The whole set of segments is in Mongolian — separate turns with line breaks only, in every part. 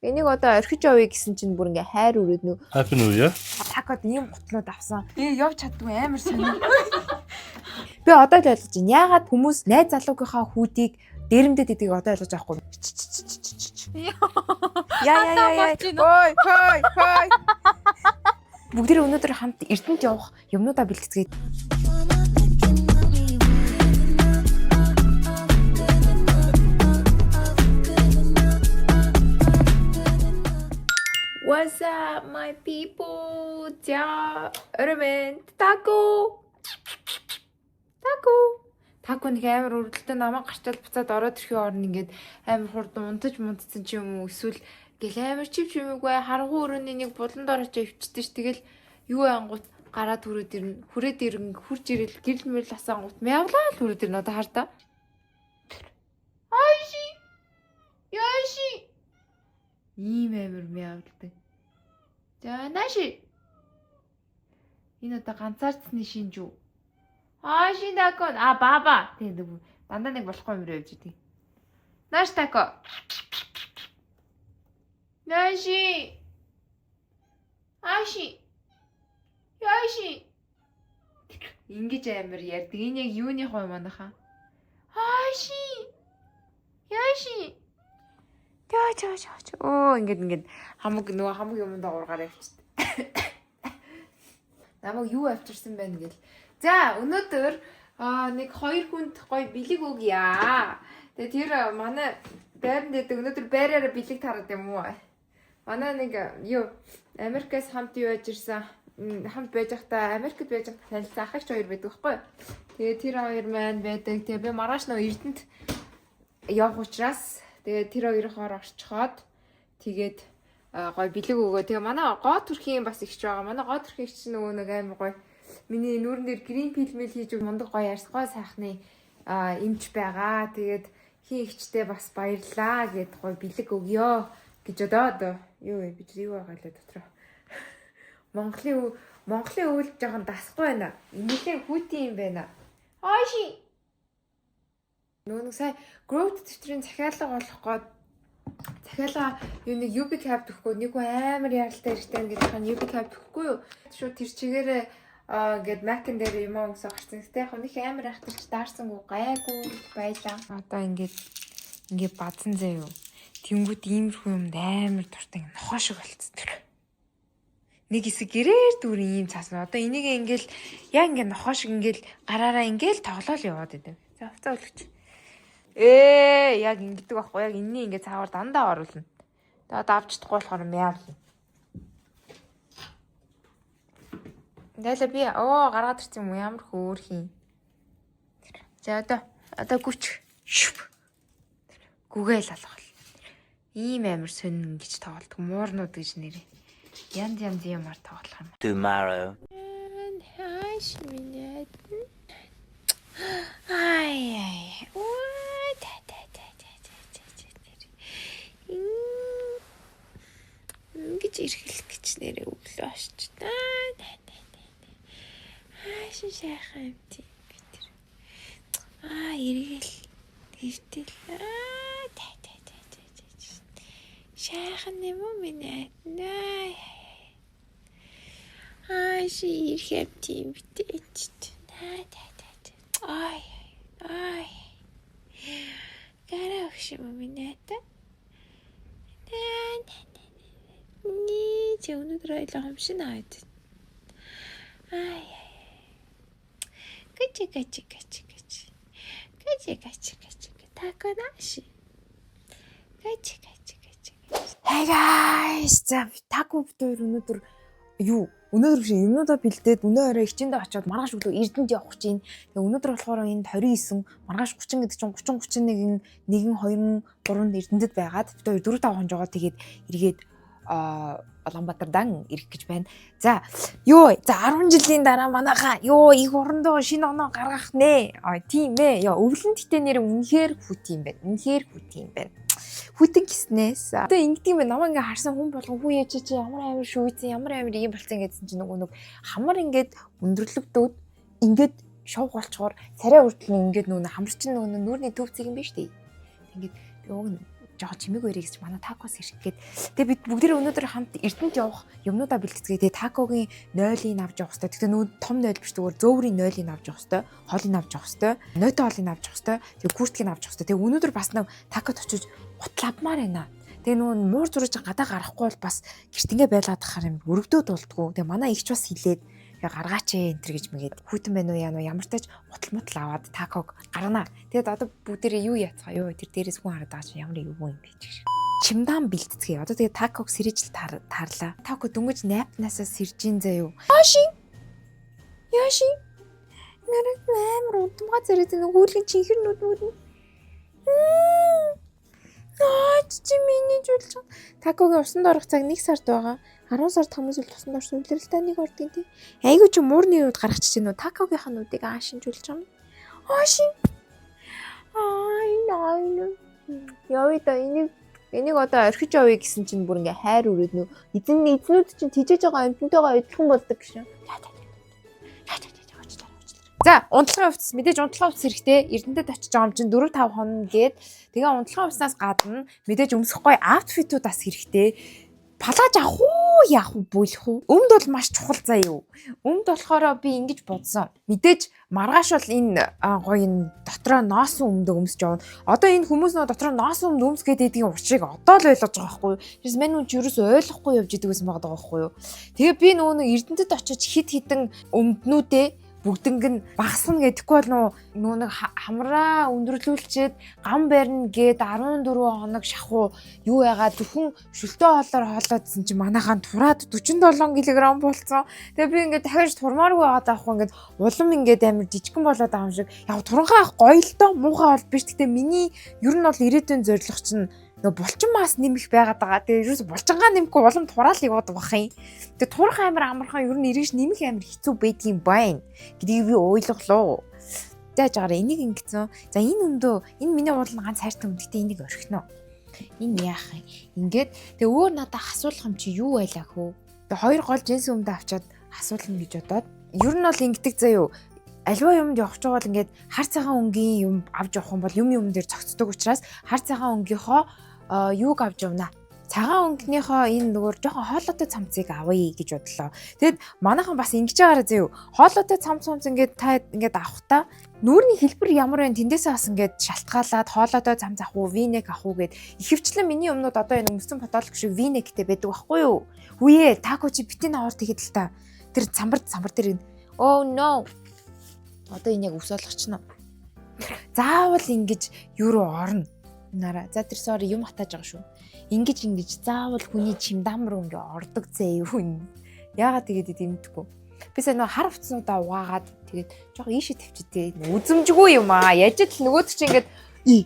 Энийг одоо орхиж явъя гэсэн чинь бүр ингээ хайр өрөөд нөө
Happy New Year.
Такод ийм гутлууд авсан.
Би явж чаддгүй амар сонир.
Би одоо л ойлгож байна. Яагаад хүмүүс найз залуугийнхаа хүүдийг дээрэмдэд идгийг одоо ойлгож байгаа хгүй. Яа яа яа яа. Ой хой хой. Бүгдээрээ өнөөдөр хамт Эрдэнэт явах юмнуудаа бэлтгэцгээе. What's up my people? За, өрөмент тако. Тако. Тако нэг амар өргөдөлтөй намайг гарчаал буцаад ороод ирэхийн орно ингээд амар хурдан унтаж мунтсан ч юм уу эсвэл гэл амар чив чимээгүй харгу өрөөний нэг булан дор очиж өвчтөн ш тэгэл юу ангууд гараад хүрээд ирнэ хүрээд ирэн хурж ирэл гэрэл мэрэл асаангууд мявлаа л хүрээд ирнэ одоо хар та. Айши. Яши. Ийм амар мявлдаг. За нааши. Энэ одоо ганцаардсны шинж үү? Ааши тако а баба тийм нэг дандаа нэг болохгүй юм явж идэг. Нааш тако. Нааши. Ааши. Яаши. Ингэж амар ярьдаг. Энэ яг юуны хой манайхаа? Ааши. Яаши. Чаа чаа чаа. Оо ингээд ингээд хамаг нөгөө хамаг юмд уургаар явчихдаг. Намайг юу авчирсан бэ гэл. За өнөөдөр нэг хоёр хүнд гоё бэлэг өгье. Тэгээ тэр манай байранд дэдэг өнөөдөр байраараа бэлэг тараад юм уу? Манай нэг юу Америкаас хамт юу яж ирсэн хамт байж байхдаа Америкт байж байхдаа танилцсан ахагч хоёр байдаг байхгүй юу? Тэгээ тэр хоёр маань байдаг. Тэгээ би маргааш нөө Эрдэнэт явах учраас тэгээ тэр хоёроор орчхоод тэгээд гоё бэлэг өгөө. Тэгээ манай гоо төрхийн бас ихч байгаа. Манай гоо төрхийн ихч нөгөө нэг амар гоё. Миний нүүрэн дээр green peel мэл хийж өг мундаг гоё ярьс гой сайхны эмч байгаа. Тэгээд хин ихчтэй бас баярлаа гэд гоё бэлэг өгөө гэж одоо юу вэ? Би ч юу байгаа лээ дотроо. Монголын өвөл жоохон дасахгүй байна. Нилээ хүүтэн юм байна. Ааши. Нөгөө нэг сая growth төвтрийн захиалга болох гээд захиалга юу нэг UB cap өгөхгүй нэг хүн амар яралтай хэрэгтэй гэдэг хань UB cap өгөхгүй юу? Шууд тэр чигээрээ ингээд Mac-н дээр юм уу гэсэн гарсан. Гэтэ яг нэг амар айхтарч даарсангүй гайгүй байлаа. Одоо ингээд ингээд бадсан заяа юу. Тэнгүүд иймэрхүү юмд амар дуртай ингээд нохоо шиг болцсон тэр. Нэг хэсэг гэрээр дүүрэн ийм цаасна. Одоо энийг ингээл яг ингээд нохоо шиг ингээл гараараа ингээл тоглоал яваад идэв. За хувцас өлгч. Яг ингэдэг байхгүй яг энэний ингээ цаагаар дандаа оруулна. Тэгээ одоо авч чадахгүй болохоор мяавлна. Дайла би оо гаргаад ирсэн юм уу ямар хөөрхий. За одоо гүч. Шүп. Гүгээл алгал. Ийм амар сонин гэж тоглодог. Муурнууд гэж нэрээ. Янз янз юмар тоглох юм.
Tomorrow.
Хааш минь. Ай ай. Оо та та та та та та та. Ингэж эрхэлэх гэж нэрээ өглөө очиж та. Хааш сайхан юм тийм би тэр. Аа эргэл тэртэл. Аа та та та та та. Сайхан юм уу минь? Най. Аа ши ирэх юм тийм битээ. Та та та та. Ай ай. Гараа өгш юм уу минь та? На на на. Ни чи өнөөдөр ойлоо хомшин аваад. Ай ай. Гачи гачи гачи гачи. Гачи гачи гачи. Таконаши. Гачи гачи гачи. Hey guys. За тако битээр өнөөдөр юу өнөөдөр биш юмнуудаа бэлдээд өнөө орой хичээндээ очиод маргааш өглөө Эрдэнэт явах гэж байна. Тэгээ өнөөдөр болохоор энд 29 маргааш 30 гэдэг чинь 30 31 1 2 3-нд Эрдэнэтэд байгаад бид хоёр 4 5 хоног жоо тэгээд эргээд Улаанбаатар дан ирэх гэж байна. За юу за 10 жилийн дараа манайхаа юу их орондоо шинэ оноо гаргах нэ. А тийм ээ. Яа өвлөн гэтээ нэр үнэхээр хүт юм байна. Үнэхээр хүт юм байна. Хүтэн гиснээс. Одоо ингэдэг юм байна. Намаа ингээ харсан хүн болгон хүү яа чи ямар амар шүүцэн ямар амар ийм болцсон гэдсэн чинь нөгөө нэг хамар ингээд өндөрлөгдөөд ингээд шов болчоор царай хүртэл ингээд нөгөө хамар чинь нөгөө нүүрний төв цэг юм биш үү? Ингээд би уг нь Жоохон чимээгүй ярих гэж манай Такос ирэх гээд. Тэгээ бид бүгдээрээ өнөөдөр хамт Эрдэнэт явах юмнуудаа бэлтгэцгээе. Тэгээ Такогийн нойлыг авч явах хэрэгтэй. Тэгтээ нүү том нойл биш, зүгээр зөөврийн нойлыг авч явах хэрэгтэй. Хоолыг авч явах хэрэгтэй. Нойтон хоолыг авч явах хэрэгтэй. Тэгээ курткийг авч явах хэрэгтэй. Тэгээ өнөөдөр бас нэг Такод очиж гутал авмаар байна. Тэгээ нөгөө муур зурж гадаа гарахгүй бол бас гэрт ингээ байлгаад тахаар юм өргөдөө дулдгүү. Тэгээ манай эгч бас хэлээд тэгээ гаргаач ээ энэ төр гэж мэгээд хүйтэн байна уу яа нү, ямар ч тач гутал мутал аваад Таког гаргана. Тэгээд одоо бүгдээрээ юу яцгаа юу, тэр дээрээс хүн хараад байгаа чинь ямар юу юм бэ ч гэж. Чимдаан бэлтцгээе. Одоо тэгээ Таког сэрэж л таарлаа. Тако дөнгөж nap наасаа сэржин заяо. Яшин. Яшин. Нараг амар удамга зэрэг нэг хүүлгэн чихэр нүд нүд. Аа, чи миний жуулж. Такогийн усанд орох цаг 1 сард байгаа. 10 сард хамгийн сүүлд усанд орсон үлрэлтэй нэг ордгийн тий. Айгуу чи муурны нүд гаргачих чинь үү? Такогийнхаа нүдийг аашинжуулж байгаа юм. Аашин. Аа, энэ явъя да, энийг одоо орхиж явъя гэсэн чинь бүр ингээ хайр өрөөд нүү. Эзэн эзнүүд чинь тижээж байгаа амьтантайгаа адилхан болдог гэсэн. За за за. За за за. За, унтлагын хувцас, мэдээж унтлагын хувцас хэрэгтэй. Эрдэнэтэд очиж байгаа юм чинь 4 5 хоног гээд тэгээ унтлагын хувцаснаас гадна мэдээж өмсөх гоё outfit ууд бас хэрэгтэй. Палаж авах уу, яах уу, болох уу? Өмд бол маш чухал заа юу. Өмд болохоор би ингэж бодсон. Мэдээж маргааш бол энэ гоё энэ дотроо ноосон өмдөө өмсөж явна. Одоо энэ хүмүүс нөө дотроо ноосон өмд өмс гэдэг эдгийн учрыг одоо л ойлгож байгаа байхгүй юу? Тэрс мань үн чи ерөөсөө ойлгохгүй явж идэг гэсэн байгаа байхгүй юу? Тэгээ би нөгөө нэг Эрдэнэтэд очиж хит хитэн өмднүүдээ бүгднг нь багасна гэдэхгүй бол нөө нэг хамраа өндөрлүүлчихэд гам барина гээд 14 хоног шахуу юу яагаад зөвхөн шөлтөө хоолоор хоолоодсэн чи манайхаа тураад 47 кг болцсон. Тэгээ би ингээд дахиад турмааргүй байгаад байхгүй, ингээд улам ингээд амар жижигхэн болоод байгаа юм шиг. Яг туранхаа гоё л доо, муухай бол биш. Гэтэ миний ер нь бол ирээдүйн зорилго чинь нөгөө булчин мас нэмэх байгаад байгаа. Тэгээ ерөөс булчингаа нэмэхгүй улам тураал яваад байх юм. Тэгээ турах амар амархан, ер нь эргэж нэмэх амар хэцүү байдгийн байна гэдгийг би ойлголоо. За жаагаар энийг ингэсэн. За, энэ өмдөө, энэ миний уул нь ганц хайртай өмд. Гэтэ энийг орхино. Энэ яах юм? Ингээд тэгээ өөр надад асуулах юм чи юу байлаа хөө? Тэгээ хоёр гол джинс өмдөө авчиад асуулна гэж бодоод, ер нь бол ингэдэг заяо, альва юмд явах ч байгаа бол ингээд хар цагаан өнгийн юм авч явах юм бол юм юм дээр цогцдог учраас хар цагаан өнгийнхоо юуг авч явна. Цагаан өнгөнийхөө энэ нөгөө жоохон хоолойтой цамцыг авъя гэж бодлоо. Тэгэд манайхан бас ингэж байгаараа зөө. Хоолойтой цамц цамц ингээд та ингээд авахта нүүрний хэлбэр ямар вэ? Тэндээсээ бас ингээд шалтгаалаад хоолойтой цамц авах уу, V-neck авах уу гэд. Ихэвчлэн миний юмнууд одоо энэ өмсөн фотолог шиг V-neck тэй байдаг байхгүй юу? Үе, Тако чи битэн аваар тэгэхэд л та. Тэр самбар самбар дээр энэ. Oh no. Одоо энэ яг ус олгочно. Заавал ингэж юу руу орно. Нараа. За, тэр sorry, юм хатааж байгаа шүү. Ингэж ингэж заавал хүний чимдам руу ингээ ордог зээ юу. Яагаад тэгээд идэв мэдэхгүй. Би сая нөгөө хар хувцснуудаа угаагаад тэгээд жоох ийшээ тавьчих. Үзэмжгүй юм аа. Яаж л нөгөөд чи ингээд и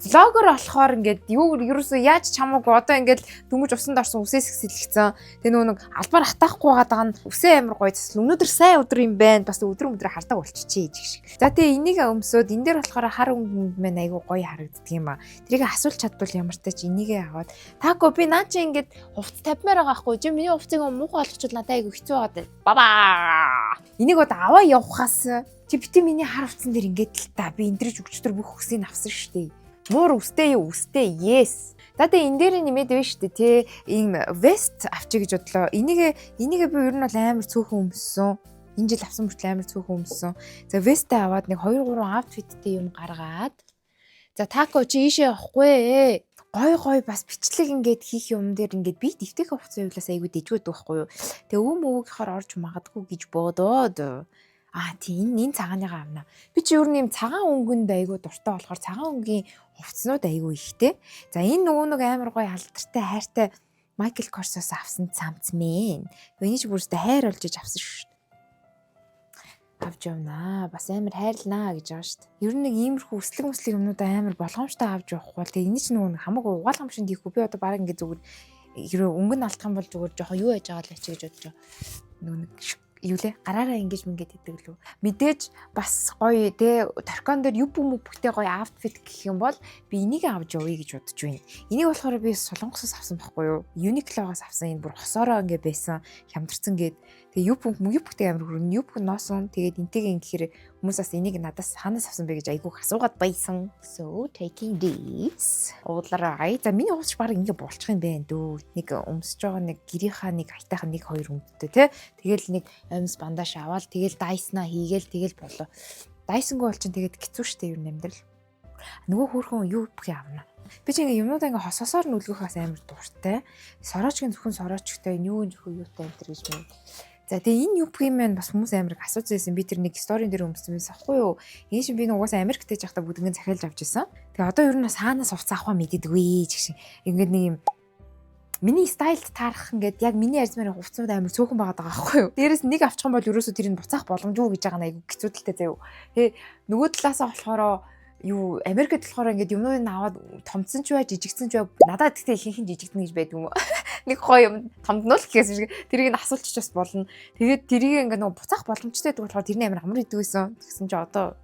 vlogger болохоор ингээд юу ерөөсөө яаж чамаагүй одоо ингээд дөнгөж усанд орсон, үсээс сэлгэцэн. Тэгээ нөгөө нэг албаар хатаахгүй байгаа нь үсээ амар гоё засал. Өнөөдөр сайн өдөр юм байна. Бас өдөр өдрө хардаг болчихжээ гэж шиг. За, тэгээ энийг өмсөөд энэ дээр болохоор хар өнгө маань айгүй гоё харагддаг юм а. Тэрийг асуулж чадвал ямар ч тач энийгээ аваад. Тако, би наа чи ингээд хувц тавьмаар байгаа хгүй. Чи миний хувцыг муухай олгочвол надад айгүй хэцүү байгаа. Бабаа. Энийг одоо аваа явахаас чи бити миний хар хувцсан дээр ингээд л та, би эндрэж өчтөр бүх хөсгийг авсан шүү дээ. Муур үстэй юу? Үстэй. Yes. За, тэгээ энэ дээр нэмээд байна шүү дээ, тий. Ийм vest авчиг гэж бодлоо. Энийг би ер нь бол амар цөөхөн өмссөн. Энэ жил авсан мөртлөө амар цөөхөн өмссөн. За, vest ээ аваад нэг 2 3 outfit тэй юм гаргаад. За, Тако, чи ийшээ явахгүй. Гой гой бас бичлэг ингээд хийх юм дээр ингээд би дэвтэйхэн хувцас уйлаас айгүй дэжгүүд байхгүй юу. Тэгээ өвм өвгөхөр орж магадгүй гэж бодоод. Аа тий, энэ цагааныгаа авна. Би чи ер нь юм цагаан өнгөнд айгүй дуртай болохоор цагаан өнгийн хувцснууд айгүй ихтэй. За, энэ нөгөө нэг амар гоё алдартай хайртай Michael Kors-оос авсан цамц мэн. Энэ ч бүрстэ хайр болж иж авсан шүү дээ. Авч явнаа. Бас амар хайрлнаа гэж байгаа шүү дээ. Ер нь нэг иймэрхүү өслөг мөслөг юмнуудаа амар болгоомжтой авч явахгүй бол тэгээ энэ ч нөгөө нэг хамаагүй угаалгам шиг тийхгүй, би одоо баг ингэ зүгээр хэрвээ өнгө нь алдах юм бол зүгээр жоохон юу яаж байгаа л ачи гэж бодож байгаа. Нөгөө нэг юу лээ, гараараа ингэж мингээд идэг лүү. Мэдээж бас гоё те, торкон дээр юб мүбхтэй гоё outfit гэх юм бол би энийг авч явъя гэж бодож байна. Энийг болохоор би Солонгосоос авсан байхгүй юу? Uniqlo-гоос авсан, энэ бүр хосоороо ингэ байсан, хямдарсан гээд. Тэгээ юб мюбтэй амар хөрөн юб носон. Тэгээд энтэйгээ ингэхээр хүмүүс бас энийг надаас хаанаас авсан бэ гэж айгүйх асуугаад байсан. So taking this. Уудлаарай. За, миний хувцас баг ингэ болчих юм байна дөө. Нэг өмсөж байгаа нэг гэрийнхаа нэг аятайхан нэг хоёр өмдтэй те. Тэгэл нэг амьс бандаж аваад, тэгэл дайснаа хийгээл, тэгэл болоо. Дайсонгүй бол чинь тэгээд хэцүү шттэ ер нь амьдрал. Нөгөө хөөрхөн юу бүх авна. Би ч ингээ юмнуудаа ингээ хососоор нь үлгэх бас амар дуртай. Сорочгийн зөвхөн сорочтой, юу зөвхөн юутай энэ төр гэж байна. За, тэгээ энэ юбкийн маань бас хүмүүс амар их асууж байсан. Би тэр нэг story н дээр өмссөн байсан аахгүй юу? Энэ шин би угаасаа Америкт байж байхдаа бүгднгэн захиалж авч ирсэн. Тэгээ одоо ер нь бас хаанаас хувцас авах мэддэггүй ч гэх шиг. Ингээд нэг юм миний style д таарах, ингээд яг миний арзмарын хувцсууд амар цөөхөн байгаад байгаа байхгүй юу. Дээрээс нэг авчих юм бол ерөөсөө тэрийг буцаах боломжгүй гэж байгаа нь айгу хэцүүдэлтэй заяа. Тэгээ нөгөө талаасаа болохоор юу, Америкт болохоор ингээд юмнуудыг аваад томцсон ч бай, жижигдсэн ч бай. Надад гэхдээ ихэнх нь жижигдэнэ гэж байдаг юм уу? Нэг гоё юм томдно л гэхээс шиг тэрийг нь асуулчих бас болно. Тэгээд тэрийг ингээд нөгөө буцаах боломжтой гэдэг болохоор тэрний амар амар идэг байсан. Тэгсэн чи одоо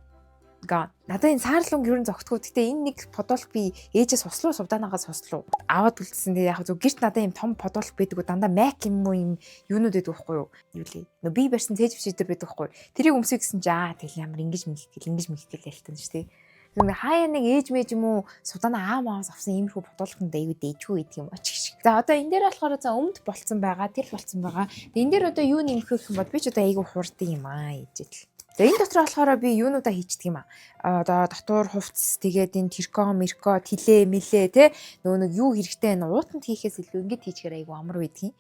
га. Надад энэ саарлунг ер нь зогтгоо. Гэтэ энэ нэг подволк би ээжээс хуслуу, сувдаанаагаас хуслуу. Аваад үлдсэн. Тэгээ яг зөв гэрт надад ийм том подволк байдаг. Дандаа Mac юм уу, юм юунууд байдаг байхгүй юу? Юу лээ. Нөө би барьсан цээж бишээ байдаг байхгүй юу? Тэрийг өмсөе гэсэн чи аа, тэгэл ямар ингэж мэгтэл ингэж мэгтэл ялтан шүү дээ. Ингээ хаяа нэг ээж мэж юм уу, судаана аав маавас авсан иймэрхүү подволконд аягүй дээжгүй гэдэг юм очих шиг. За, одоо энэ дээр болохоор за өмд болцсон байгаа, тэр болцсон байгаа. Тэгээ энэ дээр одоо юу нэмэх гэх юм бол би ч одоо аягүй хурдан юм аа ээжэл. За, энэ дотор болохоор би юунуудаа хийчдэг юм аа. Одоо дотуур хувцс, тэгээд энэ тэрко, мерко, тилээ, милээ те, нөгөө нэг юу хэрэгтэй вэ? Уутанд хийхээс илүү ингэж хийчихээр айгүй амар байдгийн.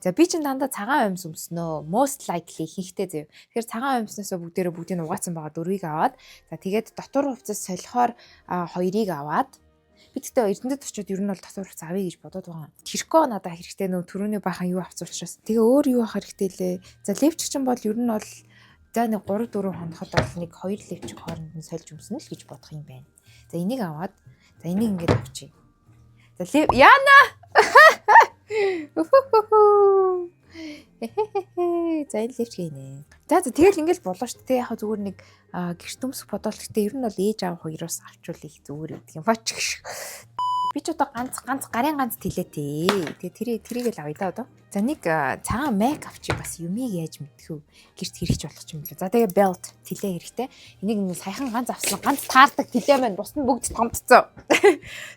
За, би чинь дандаа цагаан оймс өмснөө. Most likely хийхтэй зэв. Тэгэхээр цагаан оймсноосоо бүгдээрээ бүгдийг нь угаацсан байгаа дөрвийг аваад, за, тэгээд дотуур хувцас солихоор хоёрыг аваад, би тэгтээ Эрдэнэтэд очиод ер нь бол дотуур хувцас авъя гэж бодоод байгаа. Тэрко надад хэрэгтэй, нөгөө түрүүний баахан юу авц учраас. Тэгээ өөр юу авах хэрэгтэй лээ. За, левчик чинь бол ер нь бол за нэг 3 4 хоноход бол нэг 2 левчик хооронд нь сольж өмснө л гэж бодох юм байна. За, энийг аваад, за, энийг ингээд авчи. За, лев Яна. Үхүхүхү. За, энэ левчик гинэ. За, тэгэл ингээл болоо шүү дээ. Яг зүгээр нэг гэрт өмсөх бодоол, гэхдээ ер нь бол ээж аав хоёроос авчвал их зүгээр гэдэг юм бач. Би ч одоо ганц ганц гарын ганц тэлээтэй. Тэгээ тэрийг тэрийг л авъя да одоо. За, нэг цагаан майк авчи, бас юмыг яаж мэдэх вэ? Гэрт хэрэгч болох юм лээ. За, тэгээ belt тэлээ хэрэгтэй. Энийг нэг саяхан ганц авсан, ганц таардаг тэлээ маань, бус нь бүгд томдцоо.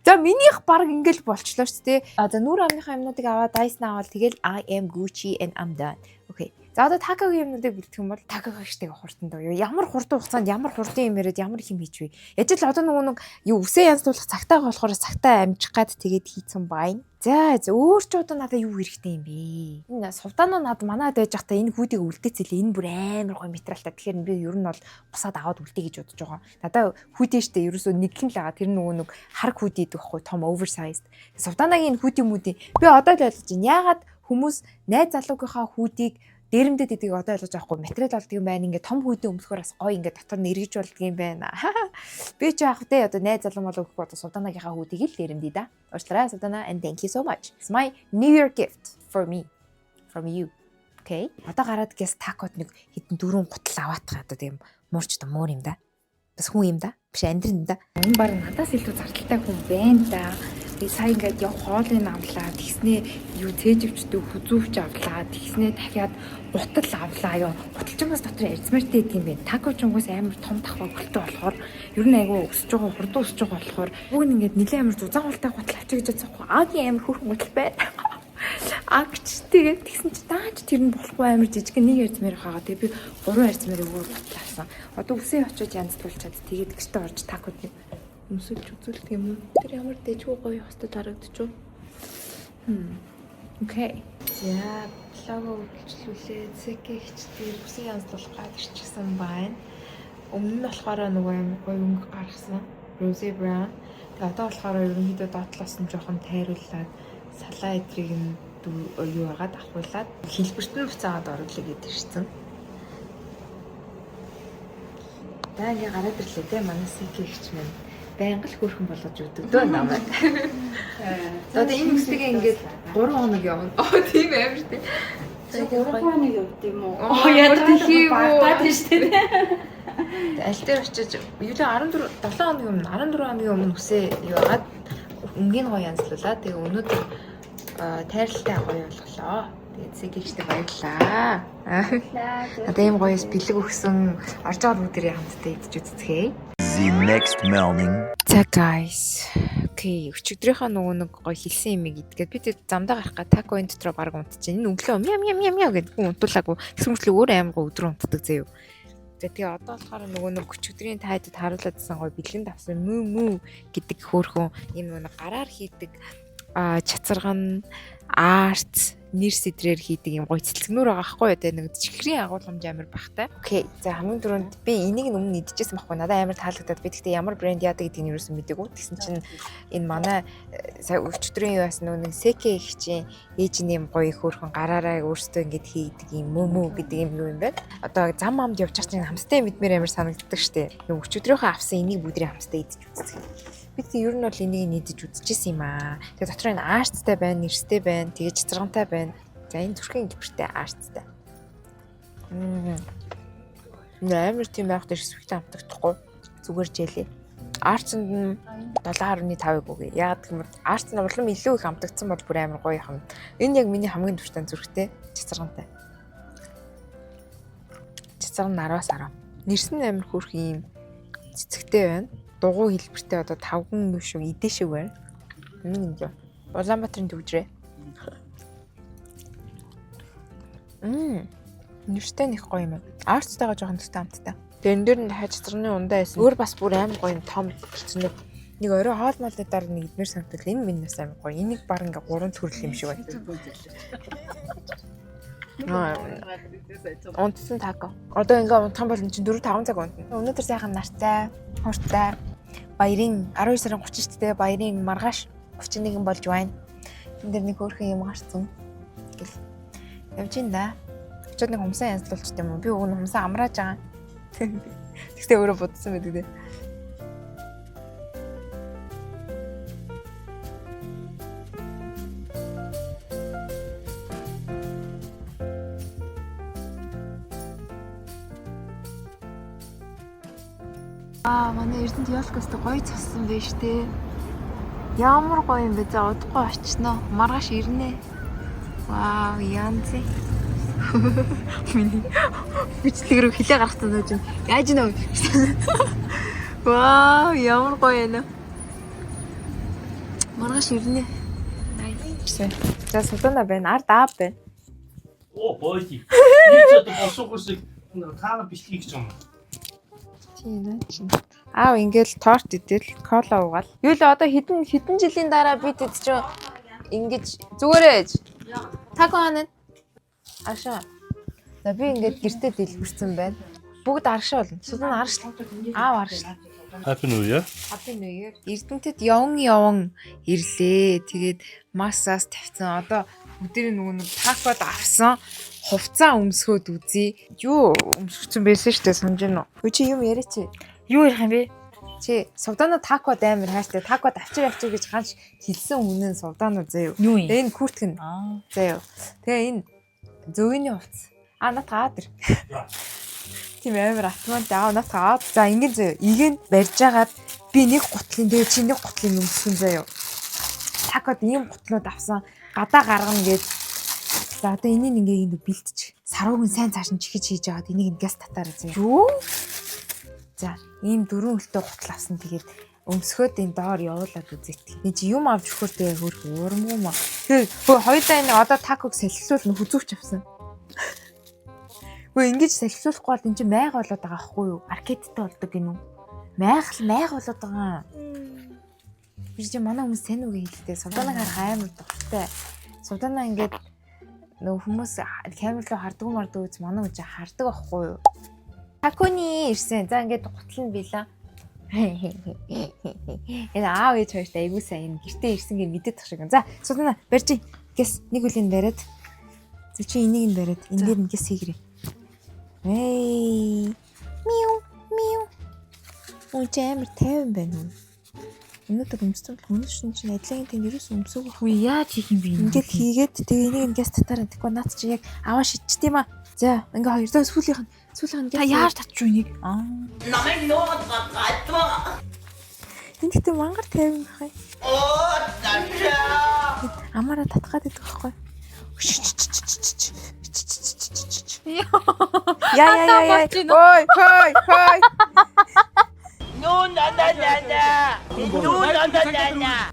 За, минийх баг ингээл болчлоо шүү дээ. А за, нүүр амныхаа юмнуудыг аваад, Dyson аваад, тэгэл I am Gucci and I'm done. Okay. За, одоо Такагийн юмнуудыг бэлтгэх юм бол Такагийн штеп хурдан дөө. Ямар хурдан хугацаанд ямар хурдан юм яриад, ямар их юм хийч вэ? Яж л одоо нөгөө нэг юу үсээ янзлуулах цагтаа болохоор цагтаа амжих гад тэгээд хийцэн байна. За за, өөр ч одоо надад юу хэрэгтэй юм бэ? Энэ сувдаанаа над манад байж байхдаа энэ hoodie г үлдээцэлээ. Энэ бүр амар гоё материалтай. Тэгэхээр би ер нь бол бусаад аваад үлдээ гэж бодож байгаа. Надаа hoodie штэ ерөөсөө нэг л байгаа. Тэр нөгөө нэг харг hoodie гэдэг байхгүй, том oversized. Сувдаанагийн энэ hoodie мүдий би одоо л ойлгож байна. Яагаад хүмүүс найз залуугийнхаа hoodie г дээрэмдэд гэдгийг одоо ойлгож авахгүй, материал болдго юм байна. Ингээ том hoodie өмсөхөр бас гоё, ингээ дотор нь эргэж болдго юм байна. Би ч яах вэ? Одоо найз залуу болов гэхгүй, одоо Сувдаанагийнхаа hoodie г л дээрэмдээ да. Уучлаарай, Сувдаана, and thank you so much. It's my New Year gift for me from you. Okay. Одоо гараад гэс такод нэг хэдэн дөрвөн гутал аваатах, одоо тийм муурч та муур юм да. Бас хүн юм да. Биш, амьдрын юм да.
Энэ баг надаас илүү зардалтай хүн байна да. Тэгээ сая ингээд явх хоолыг авлаа. Тэгснээ юу цээжвчдэг хүзүүвч авлаа. Тэгснээ дахиад гутал авлаа. Ёо, гутал чинь бас дотор арзмартай гэдэг юм байна. Тако чунгаас амар том давхаа гөлтэй болохоор ер нь айгүй өсөж байгаа, хурдан өсөж байгаа болохоор бүгд ингээд нэлээд амар зузаан гултай гутал авчиг гэж бодсон байхгүй. Агийн амар хөөрхөн гутал байна. Агч тэгээд тэгсэн чи дааж тэр нь болохгүй, амар жижиг нэг арзмаар хаагаа. Тэгээ би гурван арзмаар өөр гутал авсан. Одоо үсээ очиж янзлуулчаад тэгээд гэртээ орж такод нэг өмсөж үзүүлдэг юм уу? Тэр ямар дэжгүй гоё хостод харагдчихв. Okay.
За, vlog оо үйлчлүүлээ. Цэкэ хичтэй бүсэн янзлуулах гад ирчихсэн байна. Өмнө нь болохоор нөгөө амар гоё өнгө гаргасан. Rosy brown. Тэгээ одоо болохоор ерөнхийдөө доотлоос нь жоохон тайруулаад, салаа эдрийг нь юу агаад авахуулаад, хэлбэрт нь буцаагаад оруулъя гэдээ ирсэн. За, ингээ гараад ирлээ те, манай Секи ихч минь байнга л хөөрхөн болгож өгдөг дөө намайг. За, одоо энэ үстэйгээ ингээд 3 хоног явна. Оо, тийм амар тий.
3 хоног явд юм уу?
Оо, ямар тхий юм уу?
Багтаад шүү дээ.
Аль дээр очиж юу л 14 7 хоногийн өмнө, 14 хоногийн өмнө үсээ юу агаад, өнгийн гоё янзлуулаад, тэгээ өнөөдөр
Тайралтай гоё болголоо. Тэгээд Сэкэгчтэй баярлалаа. Одоо ийм гоёс бэлэг өгсөн орж байгаа бүгдээрээ хамтдаа идэж үзцгээе.
The next morning.
За guys. Okay, өчигдрийнхөө нөгөө нэг гоё хэлсэн юмыг идгээд би тэр замдаа гарах га тако энэ дотроо баг унтчихээн. Энэ өглөө мяа мяа мяа мяа гэдэг хүн унтуулаагүй. Тэгсэн мөртлөө өөр амар гоё өдрөө унтдаг заяа. За тэгээ одоо болохоор нөгөө нэг өчигдрийн тайдад харуулаад байсан гоё бэлгэнд авсан мүү мүү гэдэг хөөрхөн юм нөгөө нэг гараар хийдэг чацарган арт нэр сэдрээр хийдэг юм гоё цэлцгнүүр байгаа хгүй юу, те, нэг чихрийн агуулгамж амар багтай. Okay. За, хамгийн түрүүнд би энийг нь өмнө идчихсэн байхгүй, надад амар таалагдаад, би тэгтээ ямар брэнд яадаг гэдгийг нь юусэн мдэггүй. Тэгсэн чинь энэ манай сая өчигдрийн юу яасан нөгөө нэг Сэкэ их чинь ээж нь юм гоё хөөрхөн гараараа өөрсдөө ингэж хийдэг юм мөө мөө гэдэг юм юу юм бэ? Одоо зам амд явж байгаа чинь хамстай мэдмээр амар санагддаг штэ. Нэг өчигдрийнхөө авсан энийг бүгдрийн хамстай идэж үздэг. Би тэг ер нь бол энийг нийтэж үзчихсэн юм аа. Тэгээ дотор энэ арцтай байна, нэрстэй байна, тэгээ чацаргантай байна. За, энэ зүрхэн хэлбэртэй арцтай. Амар тийм байх дээр сүхтэй амтагдахгүй. Зүгээр жээлээ. Арцанд нь 7.5-ыг өгье. Яагаад гэвэл арц нь улам илүү их амтагдсан бол бүр амар гоё юм. Энэ яг миний хамгийн дуртай зүрхтэй чацаргантай. Чацарган 10-аас 10. Нэрс нь амар хөөрхөн юм цэцэгтэй байна. Дугуй хэлбэртэй одоо тавган юу шиг идэ шиг байна. Энэ юм. Улаанбаатарын төвжрээ. Нэрстэй нэг гоё юм. Арцтайгаа жоохон төстэй амттай. Тэгээ энэ дээр нь дахиад чацарны ундаа байсан. Өөр бас бүр амар гоё юм том болцсон. Нэг орой хоол молны дараа нэг идмээр санагдвал энэ минь бас амар гоё. Энийг баг ингээ гурван төрөл юм шиг байна. Унтсан тако. Одоо ингээ унтах юм бол эн чинь 4 5 цаг унтна. Өнөөдөр сайхан нартай, хууртай баярын 12 сарын 30 штэ, баярын маргааш 31 болж байна. Энэ дэр нэг хөөрхөн юм гарцсан. Гэл явж ин да. Очоод нэг хумсаа янзлуулчих юм уу? Би уг нь хумсаа амрааж байгаа. Тэгтээ өөрөө бодсон байдаг дээ. Аа, манай Эрдэнэт Ёлкост гоё цассан байж тээ. Ямар гоё юм бэ? За, удахгүй очно. Маргааш ирнэ. Вау, янз. Миний бичлэг рүү хилээ гаргацсан байж байна. Яаж нөө? Вау, ямар гоё юм. Маргааш ирнэ. Nice. За, Султана байна. Ард аав байна.
Оо, боди. Би ч одоо босоогүй шиг та нар бичлэг хийж байгаа юм.
Тийм наа чинь. Аав ингээл торт идэл, кола уугаал. Юу л одоо хэдэн хэдэн жилийн дараа бид эд чинь ингэж зүгээрээ ээж. Тако ханаа. Ашаа. За, би ингээд гэртээ дэлгэрсэн байна. Бүгд аргашаа болно. Сулан аргаш. Аав аргаш.
Happy New Year.
Happy New Year. Эрдэнэтэд явн явн ирлээ. Тэгээд массаас тавьсан. Одоо бүгдийн нөгөө нэг такод авсан хувцаа өмсгөөд үзье. Юу өмсгцэн байсан шүү дээ, санаж байна уу? Үгүй, чи юм яриач.
Юу ярих юм бэ?
Чи Сувдана такод амар хайртай. Такод авчир авчир гэж ганц хэлсэн үнэн Сувдана заяа.
Юу юм?
Тэгээ энэ куртк нь
Аа.
заяа. Тэгээ энэ зөөгний хувцас. А, нат гаад ир. Тийм амар автомат аа нат гаад. За, ингэн заяа. Ийг нь барьж агаад би нэг гутлын, тэгээ чи нэг гутлын өмсгөн заяа. Такод ийм гутлууд авсан. Гадаа гаргана гэж. За, одоо энийг ингээ ингэ бэлтчих. Сарууг нь сайн цааш нь чихэж хийж агаад энийг нь газ татаарай заяа.
Юу?
За, ийм дөрвөн хөлтэй гутал авсан. Тэгээд өмсгөөд энэ доор явуулаад үзээт. Энэ чи юм авч өгөхөр тэгээ хөрх уурмгүй маа. Тэгээ хөө хоёулаа энэ одоо таког салхилуул нь хүзүүч авсан. Үгүй, ингэж салхилуулахгүй бол энэ чи майга болоод байгаа байхгүй юу? Аркедтай болдог гинүү. Майгал майга болоод байгаа. Би чи манай хүмүүс сайн үгээ хэлдэг. Сувданаг харах амар дуртай. Сувдана ингээд нөгөө хүмүүс камер руу хардгуу мардгүй үз, манай хүн чи хардаг байхгүй юу? Таконы ирсэн. За, ингээд гутал нь билээ. Энэ аав ээж хоёрт айгуу сайн энэ гэртээ ирсэн гэ мэдээд тах шиг. За, Сулана барьж. Гэс нэг үлийн бариад. За, чи энийг нь бариад энэ дээр нь гэс хийгэрээ. Эй. Мяу мяу. Үн чи амар тайван байна уу? Өнөөдөр өмссөн бол хүмүүс чинь адилхан тэнд ерөөс өмсөг
Үгүй, яаж хийх юм бэ?
Ингээд хийгээд тэгээ энийг нь гэс татаараа, тэгэхгүй наад чи яг аваа шидчихдээ юм а. За, ингээ хоёр за сүүлийнх нь сүүлийнх нь
Та яаж татчих вэ энийг? Аа.
Энэ гэхдээ мангар тайван байх юм. Амаараа татгаад идэх байхгүй. Яа яа яа. Ой, хой, хой.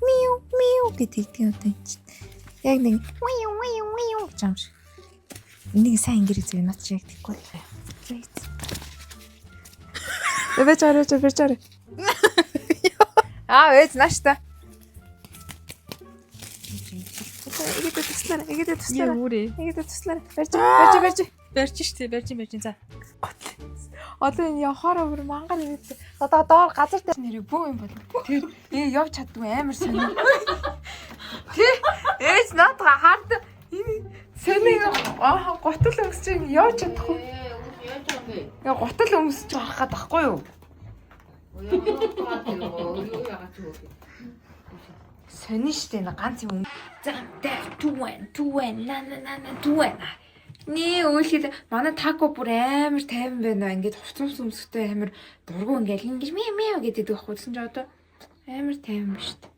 Мяу, мяу гэдэг юм одоо энэ чинь. Яг нэг мяу, мяу, мяу гэж юм шиг. Энийг сайн ингэрэг зөө над чи яг тэггүй л. За ийц. Бэж арай, бэж арай. Аа, вэж нааш та. Игээд туслаарай, игээд туслаарай.
Үүрээ.
Игээд туслаарай. Барьж, барьж, барьж.
Барьж штэ, барьж барьж. За.
Одоо энэ явахаараа бүр мангар ирээд. Одоо доор газар дээр нэрээ бүү юм бол. Тэр ээ явж чаддгүй амар сонио. Тэ ээж наадга хард энэ сонио аа гутал өмсч ин явж чадахгүй. Яа гутал өмсч гарах гээд байхгүй юу? Сонин штэ энэ ганц юм. Зам дав түвэн түвэн на на на на түвэн. Нээ өөлхөл манай тако бүр амар тайван байна. Ингээд хувцас өмсөхтэй амар дургу ингээд ингэж мяу мяу гэдэг байхгүй гэсэн чи одоо амар тайван ба штэ.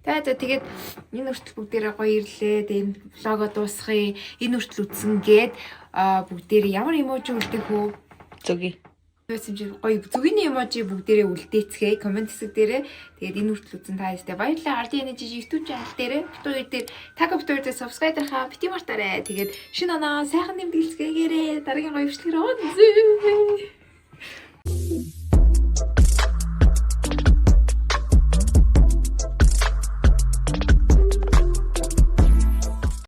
За за тэгээд энэ хүртэл бүгдээрээ гоё ирлээ. Тэгээд энэ влого дуусгая. Энэ хүртэл үзсэн гээд аа бүгдээрээ ямар эможи үлдэх үү?
Зүгий.
Байсан чи гоё зүгийн эможи бүгдээрээ үлдээцгээе комент хэсэг дээрээ. Тэгээд энэ хүртэл үзсэн та баяртай баярлалаа. RDN жижиг YouTube channel дээрээ бит хоёр дээр tag бит хоёр дээр subscribe дарахаа бити мартаарай. Тэгээд шинэ оноо сайхан нэмтгэлцгээгээрээ дараагийн гоё бичлэгээр уулзъя.